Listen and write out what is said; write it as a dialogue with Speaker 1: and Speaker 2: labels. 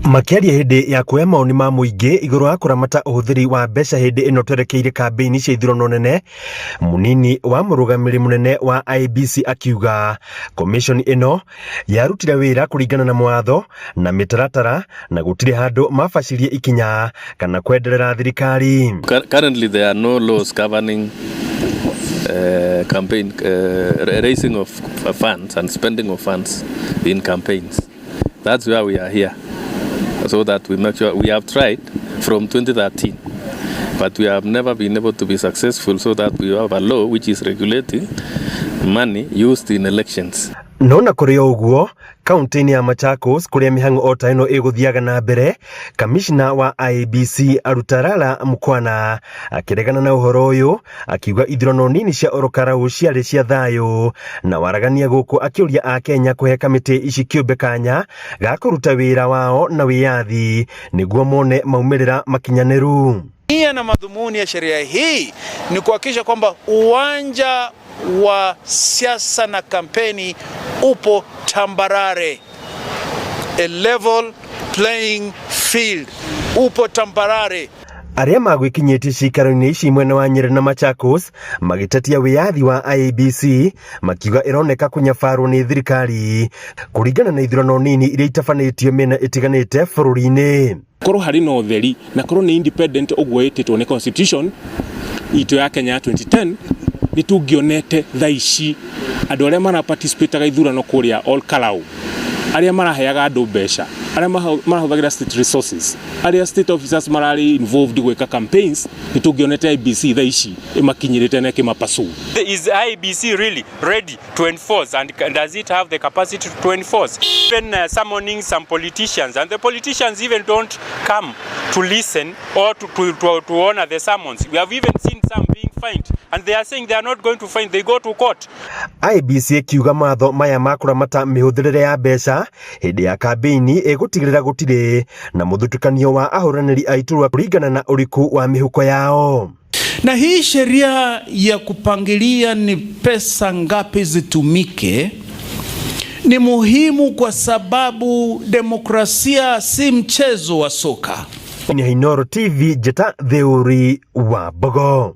Speaker 1: Makĩaria hĩndĩ ya kuoya mawoni ma mũingĩ igũrũ wa kũramata ũhũthĩri wa mbeca hĩndĩ ĩno twerekeire kambĩini cia ithurano nene, mũnini wa mũrũgamĩrĩri mũnene wa IEBC akiuga komishoni ĩno yarutire wĩra kũringana na mawatho na mĩtaratara na gũtirĩ handũ mabacirie ikinya kana kwenderera thirikari.
Speaker 2: Currently there are no laws governing campaign raising of funds and spending of funds in campaigns. That's where we are here, so that we make sure. We have tried from 2013, but we have never been able to be successful, so that we have a law which is regulating money used in elections.
Speaker 1: No na kũrĩ o ũguo, kaunti-inĩ ya Machakos kũrĩa mĩhang'o o ta ĩno ĩgũthiaga na mbere, kamishna wa IEBC Alutalala Mukwana akĩregana na ũhoro ũyũ, akiuga ithurano nini cia Ol Kalou ciarĩ cia thayũ na waragania, gũkũ akĩũria akenya kũhe kamĩtĩ ici kĩũmbe kanya ga kũruta wĩra wao na wĩyathi nĩguo mone maumĩrĩra makinyanĩru.
Speaker 3: Nia na madhumuni ya sheria hii ni kuhakikisha kwamba uwanja wa siasa na kampeni upo tambarare, a level playing field, upo tambarare.
Speaker 1: Arĩa magwĩkinyĩtie ciikaro-inĩ ici mwena wa Nyeri na Machakos magĩtetia wĩyathi wa IEBC, makiuga ĩroneka kũnyabarwo nĩ thirikari kũringana na ithurano nini iria itabanĩtio mĩena ĩtiganĩte bũrũri-inĩ.
Speaker 4: Korwo harĩ na ũtheri na korwo nĩ independent ũguo ĩtĩtwo nĩ constitution itũ ya Kenya ya 2010, nĩ tũngĩonete thaa ici andũ arĩa mara participate ithurano kũrĩa Ol Kalou, arĩa maraheaga andũ mbeca, arĩa marahũthagĩra state resources, arĩa state officers mararĩ involved gwĩka campaigns, nĩ tũngĩonete IEBC thaa ici ĩmakinyĩrĩte na ĩkĩmapursue.
Speaker 5: Is IEBC really ready to enforce, and does it have the capacity to enforce? Even summoning some politicians, and the politicians even don't come to listen or to honor the summons. We have even seen some being fined, and they are saying they are not going to fine, they go to court.
Speaker 1: IEBC ĩkiuga matho maya ma kũramata mĩhũthĩrĩre ya mbeca hĩndĩ ya kambĩini ĩgũtigĩrĩra gũtirĩ na mũthutũkanio wa ahũranĩri a iturwa kũringana na ũriku wa mĩhuko yao.
Speaker 3: Na hii sheria ya kupangilia ni pesa ngapi zitumike ni muhimu kwa sababu demokrasia si mchezo wa soka.
Speaker 1: Ni Inooro TV, njĩta Theuri wa Mbogo.